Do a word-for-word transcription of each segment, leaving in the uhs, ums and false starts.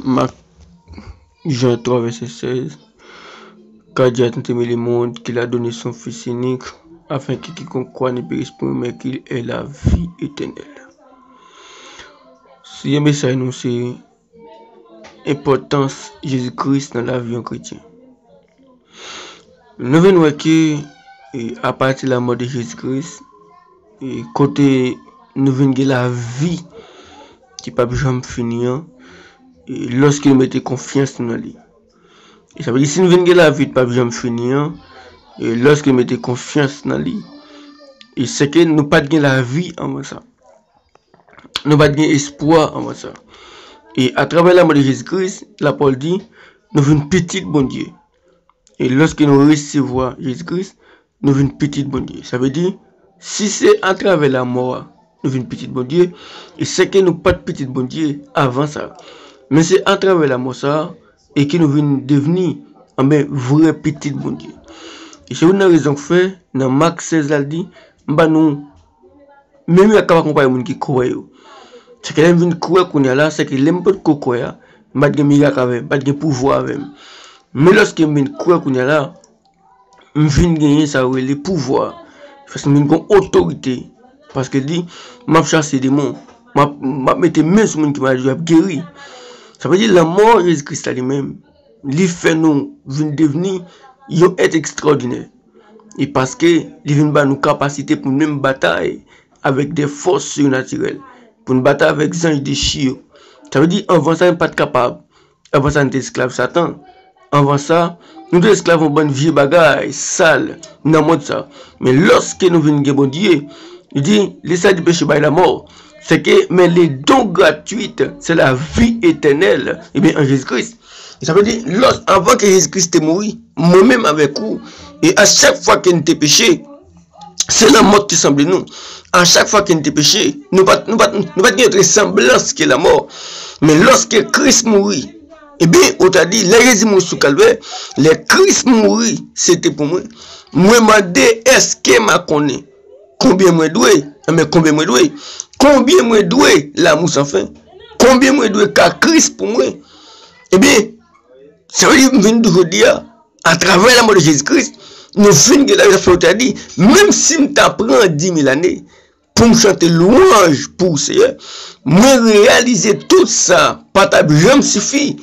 Mak, Jan twa, vèsè sèz. Car Dieu a tant aimé le monde qu'il a donné son Fils unique, afin que quiconque croit ne périsse point, mais qu'il ait la vie éternelle. Sijè mesaj nou se enpòtans Jezi Kris nan lavi yon kretyen. Nou vin wè ke, e, apati lanmò de Jezi Kris, e, kote nou vin gen lavi ki p ap janm fini an, e, lòske nou mete konfyans nou nan li. E sa vle di, si nou vin gen lavi ki p ap janm fini an, e, lòske nou mete konfyans nan li, e, sèke nou pa t gen lavi anvan sa. Nou pa t gen espwa anvan sa. E atravè lanmò de Jezi Kris, lapawòl di, nou vin pitit Bondye. E lòske nou resevwa Jezi Kris, nou vin pitit Bondye. Sa vle di, si se atravè lanmò a, nou vin pitit Bondye, e sèke nou pa t pitit Bondye avan sa. Men se atravè lanmò sa a, e ke nou vin devni, anben, vrè pitit Bondye. E se youn nan rezon k fè, nan Mak sèz la, l di, m ba nou menm mirak k ap akonpaye moun ki kwè yo. Sèke lè m vin kwè kounye a la, sèke lè m potko kwè a, m pa t gen mirak avè m, m pa t gen pouvwa avè m. Men lòske m vin kwè kounye a la, m vin genyen sa yo rele pouvwa. Paske m vin gen otorite. Paske l di, m ap chase demon. M ap, m ap mete men sou moun ki malad yo, y ap geri. Sa vle di, lanmò Jezi Kris la li menm, li fè nou vin devni yon èt ekstraòdinè. E paske li vin ba nou kapasite pou nou menm batay avèk de fòs sirnatirèl, pou nou batay avèk zanj dechi yo. Sa vle di, anvan sa, nou pa t kapab. Anvan sa, nou te esklav Satan. Anvan sa, nou te esklav yon bann vye bagay sal nan mond sa. Men lòske nou vin gen Bondye, li di, le salut du péché bay lanmò. Sèke, men le don gratuit, c'est la vie éternelle, ebyen, an Jezi Kris. E sa vle di, lòs, anvan ke Jezi Kris te mouri, mwen menm avèk ou, e a chak fwa ke n te peche, se lanmò ki te sanble nou. A chak fwa ke n te peche, nou pa t, nou pa t, nou pa t gen otre sanblans ke lanmò. Men lòske Kris mouri, ebyen, ou ta di, lè Jezi mouri sou Kalvè, lè Kris mouri, se te pou mwen. Mwen mande, èske m a konnen konbyen mwen dwe? Enben, konbyen mwen dwe? Konbyen mwen dwe lanmou san fen? Konbyen mwen dwe ka Kris pou mwen? Ebyen, sa vle di, m vin di jodi a, atravè lanmò de Jezi Kris, nou vin gen lavi, sa fè yo ta di, menm si m ta pran dimil ane pou m chante lwanj pou ou, Seyè, mwen reyalize tout sa pa t ap janm sifi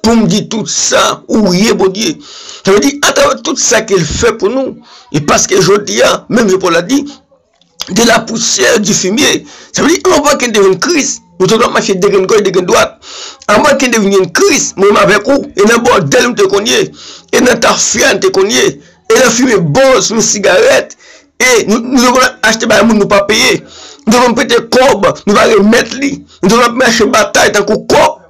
pou m di tout sa ou ye, Bondye. Sa vle di, atravè tout sa ke l fè pou nou, e paske jodi a, menm jan Pòl la di, de la poussière du fumier. Sa vle di, anvan ke n te jwenn Kris, nou te konn ap mache degrenn gòch, degrenn dwat. Anvan ke n te vin jwenn Kris, mwen menm avèk ou, e nan bòdèl nou te konn ye, e nan tafya nou te konn ye, e nan fimen bòz, fimen sigarèt, e nou, nou te konn achte bagay moun nou pa peye. Nou te konn prete kòb, nou pa remèt li. Nou te konn ap mache batay tankou kòk.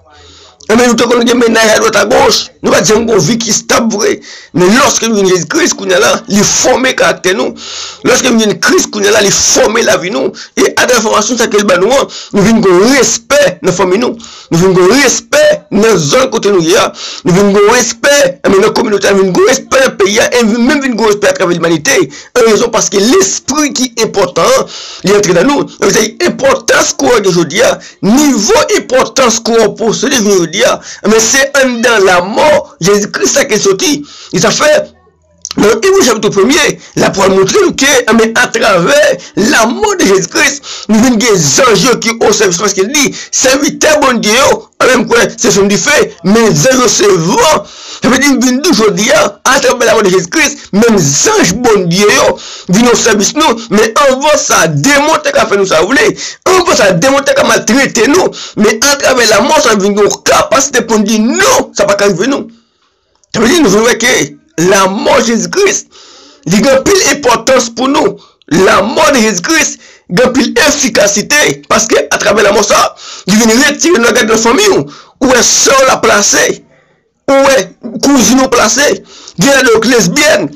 Enben, nou te konn gen mennaj adwat agoch. Nou pa t janm gen yon vi ki estab vre. Men lòske nou jwenn Jezi Kris kounye a la, li fòme karaktè nou. Lòske nou jwenn Kris kounye a la, li fòme lavi nou. E atravè fòmasyon sa ke l ban nou an, nou vin gen respè nan fanmi nou. Nou vin gen respè nan zòn kote nou ye a. Nou vin gen respè, enben, nan kominote a, nou vin gen respè nan peyi a, e nou vin menm vin gen respè atravè limanite. An rezon paske lespri ki enpòtan an, li antre nan nou. Sa vle di enpòtans ke w gen jodi a, nivo enpòtans ke w posede jodi a, men se anndan lanmò Jezi Kris la ke l soti. E sa fè, nan Ebre chapit premye, lapawòl montre nou ke, enben, atravè lanmò de Jezi Kris, nou vin gen zanj yo ki o sèvis, paske l di, sèvitè Bondye yo, an menm kwè, se fim dife, men zanj yo se van. Sa vle di, m vin di w jodi a, atravè lanmò de Jezi Kris, menm zanj Bondye yo vin o sèvis nou. Men anvan sa, demon te ka fè nou sa yo vle. Anvan sa, demon te ka maltrete nou. Men atravè lanmò sa, nou vin gen yon kapasite pou n di non, sa pa ka rive nou. Sa vle di, nou vin wè ke lanmò Jezi Kris, li gen anpil enpòtans pou nou. Lanmò de Jezi Kris gen anpil efikasite, paske atravè lanmò sa, li vin retire nou nan gad nan fanmi w. Ou wè sè w la plase, ou wè kouzin ou plase, gen ladan yo k lesbyèn,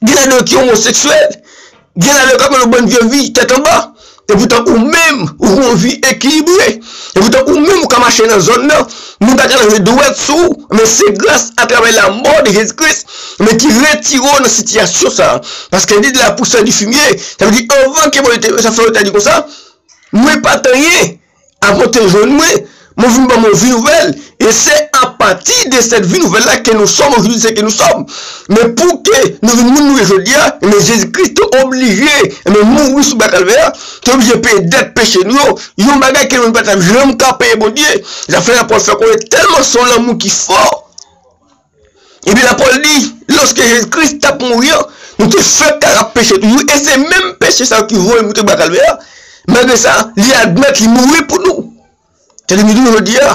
gen ladan yo ki omoseksyèl, gen ladan yo k ap mennen yon bann vye vi tèt anba. Epoutan ou menm, ou gen yon vi ekilibre. Epoutan ou menm, ou ka mache nan zòn nan, moun pa ka leve dwèt sou ou. Men se gras atravè lanmò de Jezi Kris, men ki retire w nan sitiyasyon sa a. Paske li di de la poussière du fumier, sa vle di anvan ke Bondye te, sa fè yo ta di konsa, mwen pa t anyen, avan w te jwenn mwen, mwen vin ban mwen yon vi nouvèl, e E se apati de cette vie nouvelle là que nous sommes aujourd'hui ce que nous sommes. Men pou ke nou vin moun nou ye jodi a, men Jezi Kris te oblije, men mouri sou bwa Kalvè a, te oblije peye dèt peche nou yo, yon bagay ke nou pa t ap janm ka peye Bondye. Zafè lapòl fè konnen tèlman se yon lanmou ki fò. Epi lapòl di, lòske Jezi Kris t ap mouri an, nou te fèk ka ap peche toujou, e se menm peche sa yo ki voye nou te bwa Kalvè a. Malgre sa, li admèt li mouri pou nou. Tande m di nou jodi a,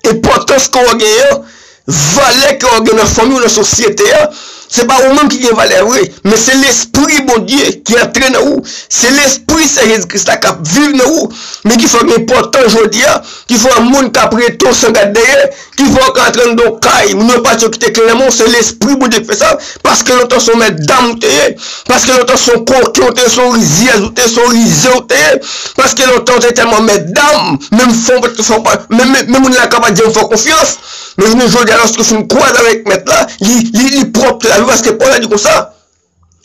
enpòtans ke w genyen an, valè ke w genyen nan fanmi w, nan sosyete a, se pa ou menm ki gen valè vre, men se Lespri Bondye ki antre nan ou. Se Lespri Sen Jezi Kris la k ap viv nan ou. Men ki fè w gen enpòtans jodi a, ki fè w moun k ap rete w san gad dèyè, ki fè w ka antre anndan w kay, moun yo pati yo kite kle nan men w, se Lespri Bondye ki fè sa. Paske lontan se yon mètdam ou te ye. Paske lontan se yon koken ou te ye, se yon rizyèz ou te ye, se yon rizè ou te ye. Paske lontan ou te tèlman mètdam, menm fò, fò, menm, menm, menm moun la ka pa t janm fè w konfyans. Men jounen jodi a, lòske w fin kwaze avèk Mèt la, li, li, li pwòpte lavi w, paske Pòl la di konsa,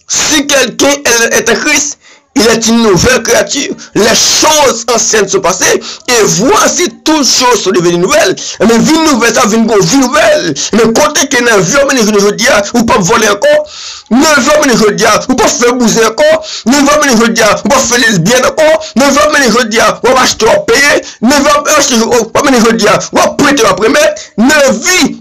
si quelqu'un est en Christ, il est une nouvelle créature. Les choses anciennes sont passées, et voici toutes choses sont devenues nouvelles. Ebyen, vi nouvèl sa vin gon vi nouvèl. Men kote ke nan vi w mennen jounen jodi a, ou p ap vòlè ankò. Nan vi w mennen jodi a, ou p ap fè bouzen ankò. Nan vi w mennen jodi a, ou p ap fè lesbyèn ankò. Nan vi w mennen jodi a, w ap achte, w ap peye. Nan vi w mennen jodi a, w ap prete, w ap remèt. Nan vi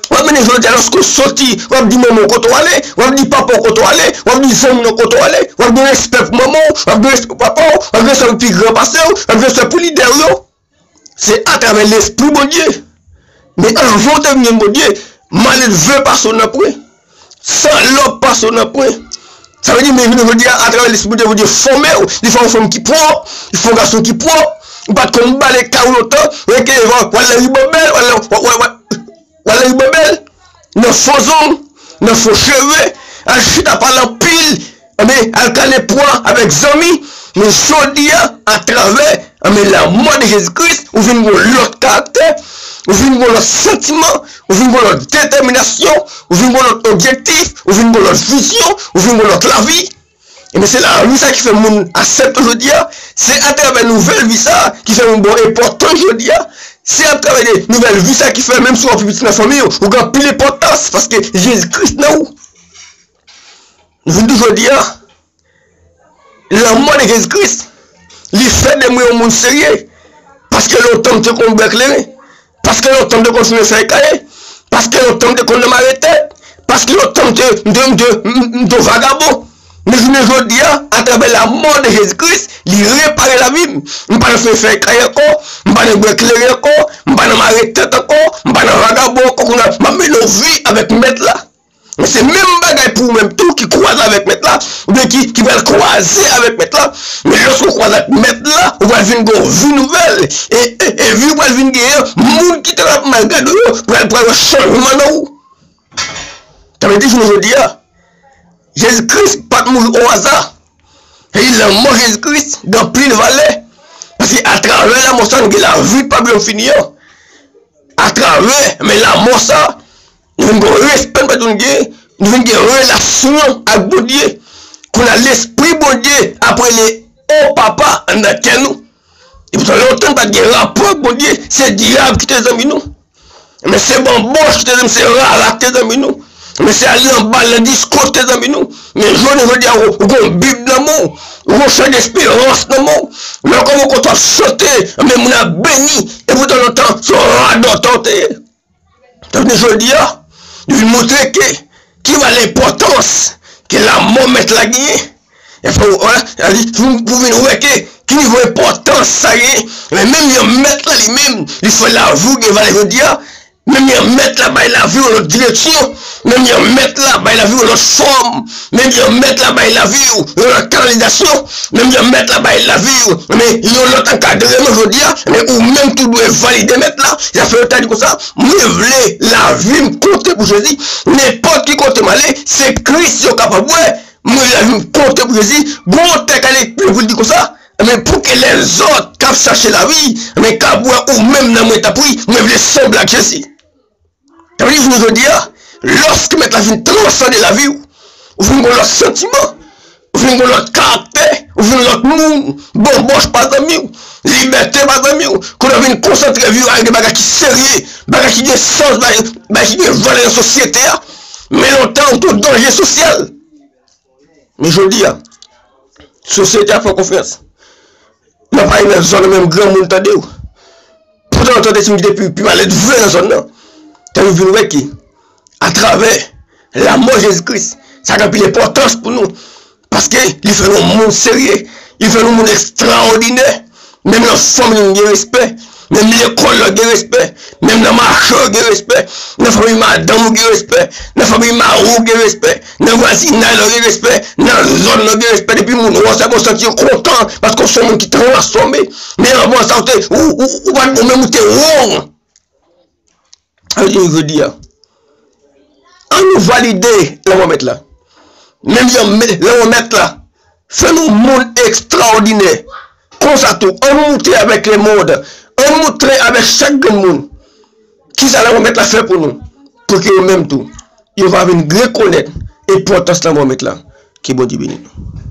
w ap mennen jodi a, lòske w soti, w ap di manman w kote w ale, w ap di papa w kote w ale, w ap di zanmi w kote w ale, w ap gen respè pou manman w, w ap gen respè pou papa w, w ap gen respè pou pi gran pase w, w ap gen respè pou lidè w yo. Se atravè Lespri Bondye. Men anvan w te vin jwenn Bondye, maledve pase w nan pre. Salòp pase w nan pre. Sa vle di, men jounen jodi a, atravè Lespri Bondye, Bondye fòme w, li fè w yon fanm ki pwòp, li fè w yon gason ki pwòp. Ou pa t konn bale kay ou lontan, rete w al nan ribambèl, w al nan, w al, w al, w al nan ribambèl, nan fo zong, nan fo cheve, al chita pale anpil, ebyen, al kale pwa avèk zanmi. Men jodi a, atravè, ebyen, lanmò de Jezi Kris, ou vin gon lòt karaktè, ou vin gon lòt santiman, ou vin gon lòt detèminasyon, ou vin gon lòt objektif, ou vin gon lòt vizyon, ou vin gon lòt lavi. Ebyen, se lavi sa ki fè moun aksepte w jodi a. Se atravè nouvèl vi sa ki fè moun ba w enpòtans jodi a. Se atravè de nouvèl vi sa ki fè, menm si w ap pi piti nan fanmi w, ou gen anpil enpòtans paske Jezi Kris nan ou. Nou vin di jodi a, lanmò de Jezi Kris, li fè de mwen yon moun serye. Paske lontan m te konn bwè kleren. Paske lontan m te konn fimen fèy kaye. Paske lontan m te konn nan mare tèt. Paske lontan m te, m te, m te, m, m te vagabon. Men jounen jodi a, atravè lanmò de Jezi Kris, li repare lavi m. M pa nan fimen fèy kaye ankò, m pa nan bwè kleren ankò, m pa nan mare tèt ankò, m pa nan vagabon ankò, kounye a, m ap mennen yon vi avèk Mèt la. Men se menm bagay pou ou menm tou ki kwaze avèk Mèt la, oubyen ki, ki pral kwaze avèk Mèt la. Men lòske w kwaze ak Mèt la, ou pral vin gen yon vi nouvèl. E, e, e vi ou pral vin genyen an, moun ki te ap mal gade w yo, pral, pral wè chanjman nan ou. Sa vle di, jounen jodi a, Jezi Kris pa t mouri o aza. E lanmò Jezi Kris gen anpil valè. Paske atravè lanmò sa, nou gen lavi pa p janm fini an. Atravè, men lanmò sa, nou vin gen respè nou pa t konn gen, nou vin gen relasyon ak Bondye. Kounye a, Lespri Bondye ap rele, o Papa, anndan kè nou. Epoutan, lontan nou pa t gen rapò ak Bondye, se dyab ki te zanmi nou. Men se banboch ki te zanmi, se rara ki te zanmi nou. Men se al nan bal, nan disko ki te zanmi nou. Men jounen jodi a, ou, ou gen yon Bib nan men w, ou gen yon chan desperans nan men w. Lè w kòmanse w ap chante, men moun ap beni, epoutan lontan, se yon radòtè w te ye. Tankou jodi a, nou vin montre ke ki valè enpòtans ke lanmò Mèt la genyen. E fò, wè, pou, pou vin wè ke ki nivo enpòtans sa genyen. Men menm jan Mèt la li menm, li fè lavi w gen valè jodi a, menm jan Mèt la bay lavi w yon lòt direksyon, menm jan Mèt la bay lavi w yon lòt fòm, menm jan Mèt la bay lavi w yon lòt kanalizasyon, menm jan Mèt la bay lavi w, men yon lòt ankadreman jodi a, men ou menm tou dwe valide Mèt la. Zafè yo ta di konsa, mwen vle lavi m konte pou Jezi. Nenpòt ki kote m ale, se Kris yo kapab wè. Mwen vle lavi m konte pou Jezi. Gon tèks k ale pi lwen pou l di konsa, men pou ke lèzòt k ap chache lavi, men kab wè ou menm nan mwen, tanpri, mwen vle sanble ak Jezi. Sa vle di, jounen jodi a, lòske Mèt la fin transande lavi w, ou fin gen lòt santiman, vin gen lòt karaktè, ou vin lòt moun, bonbòch pa zanmi w, libète pa zanmi w, kote w vin konsantre vi w avèk de bagay ki serye, bagay ki gen sans, bagay, bagay ki gen valè nan sosyete a. Men lontan, ou te yon danje sosyal. Men jodi a, sosyete a fè w konfyans. Nan pale nan zòn nan menm granmoun tande w. Poutan, w tande timoun ki te pi, pi malèt vre nan zòn nan. Tande w vin wè ke, atravè lanmò Jezi Kris, sa gen anpil enpòtans pou nou. Paske li fè nou moun serye, li fè nou moun ekstraòdinè. Menm nan fanmi nou gen respè, menm lekòl la gen respè, menm nan mache yo gen respè, nan fanmi madanm ou gen respè, nan fanmi mari w gen respè, nan vwazinay la gen respè, nan zòn nan gen respè. Depi moun wè w sèlman w santi w kontan paske w se yon moun ki transfòme. Men anvan sa, ou te, ou, ou, ou pa t bon, menm ou te won. Sa vle di jodi a, ann nou valide lanmò Mèt la. Menm jan lanmò Mèt la fè nou moun ekstraòdinè. Konsa tou, ann moute avèk lemonn, ann moute avèk chak grenn moun. Kisa lanmò Mèt la fè pou nou? Pou ke yo menm tou, yo va vin rekonèt enpòtans lanmò Mèt la. Ke Bondye beni nou.